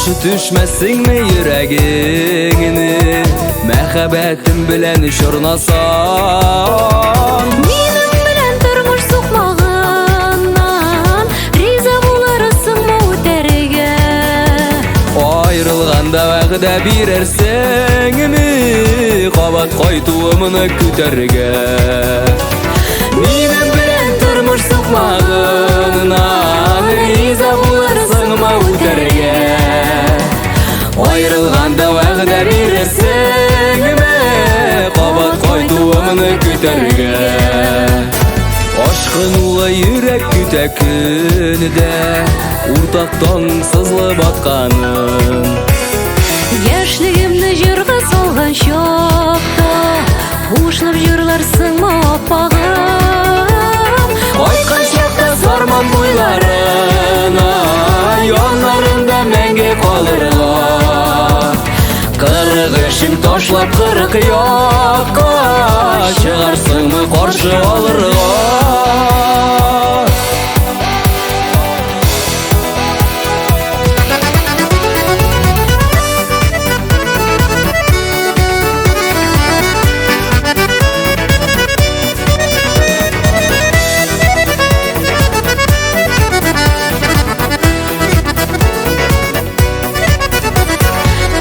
Каршы төшмәссеңме йөрәгеңне мәхәббәтем белән чорнасам? Минем белән тормыш сукмагыннан риза булырсыңмы үтәргә? Аерылганда вәгъдә бирерсеңме кабат кайтуымны көтәргә? Минем белән тормыш сукмагыннан риза булырсыңмы үтәргә? Аерылганда вәгъдә бирерсеңме кабат кайтуымны көтәргә? Ашкынулы йөрәк көтә көндә уртак таң сызылып атканын. Яшьлегемне җырга салган чакта кушылып җырларсыңмы, апагым? Кайткан чакта Сарман буйларына, яннарында мәңге калырга. 40 эшең ташлап 40 якка чыгарсыңмы каршы алырга?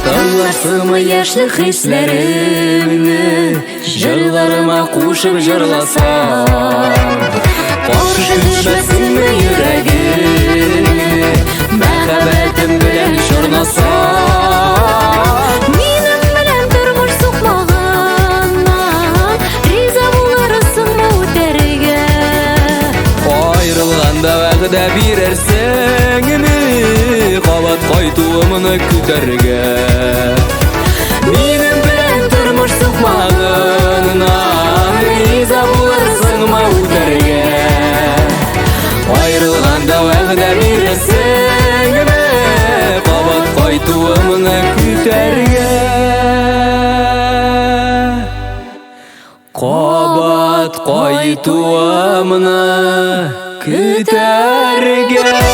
Тыңларсыңмы яшьлек хисләремне, җырларыма кушып җырласам? Каршы төшмәсенме йөрәгеңне, мәхәббәтем белән чорнасам? Минем белән тормыш сукмагыннан риза булырсыңмы үтәргә? Аерылганда вәгъдә бирерсеңме кабат кайтуымны көтәргә? Минем белән тормыш сукмагыннан риза булырсыңмы үтәргә? Аерылганда вәгъдә бирерсеңме кабат кайтуымны көтәргә? Кабат кайтуымны көтәргә.